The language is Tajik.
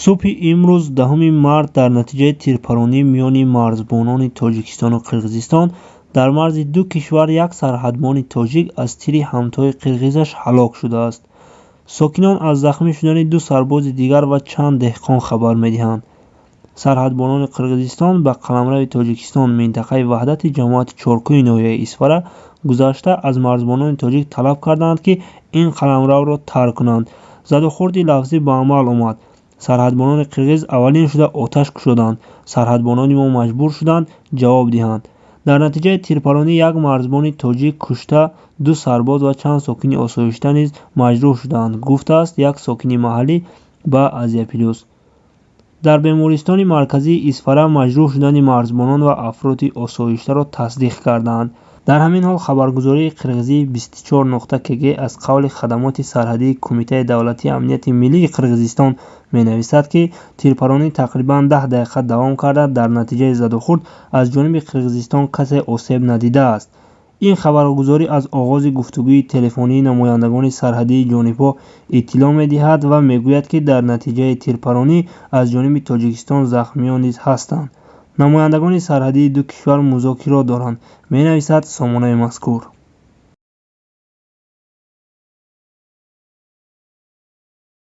Субҳи имрӯз, 10 март, дар натиҷаи тирпаронӣ миёни марзбонони Тоҷикистону Қирғизистон дар марзи ду кишвар як сарҳадбони тоҷик аз тири ҳамтои қирғизаш ҳалок шудааст. Сокинон аз захмӣ шудани ду сарбози дигар ва чанд деҳқон хабар медиҳанд. Сарҳадбонони Қирғизистон ба қаламрави Тоҷикистон, минтақаи Ваҳдати ҷамоати Чоркӯи ноҳияи Исфара гузашта, аз марзбонони тоҷик талаб карданд, ки ин қаламравро тарк кунанд. Задухӯрди лафзӣ ба амал омад. Сарҳадбонони қирғиз аввалин шуда оташ кушоданд. Сарҳадбонони мо маҷбур шуданд ҷавоб диҳанд. Дар натиҷаи тирпаронӣ як марзбони тоҷик кушта, ду сарбоз ва чанд сокини осоишта низ маҷрӯҳ шуданд, гуфтааст як сокини маҳаллӣ ба Азия-Плюс. Дар бемористони марказии Исфара маҷрӯҳ шудани марзбонон ва афроди осоиштаро тасдиқ карданд. Дар ҳамин ҳол хабаргузории қирғизии 24.kg аз қавли хадамоти сарҳадии Кумитаи давлатии амнияти миллии Қирғизистон менависад, ки тирпаронӣ тақрибан 10 дақиқа давом карда, дар натиҷаи задухӯрд аз ҷониби Қирғизистон касе осеб надидааст. Ин хабаргузорӣ аз оғози гуфтугӯи телефонии намояндагони сарҳадии ҷонибҳо иттилоъ медиҳад ва мегӯяд, ки дар натиҷаи тирпаронӣ аз ҷониби Тоҷикистон захмиён низ ҳастанд. Намояндагони сарҳадии ду кишвар музокирот доранд, менависад сомонаи мазкур.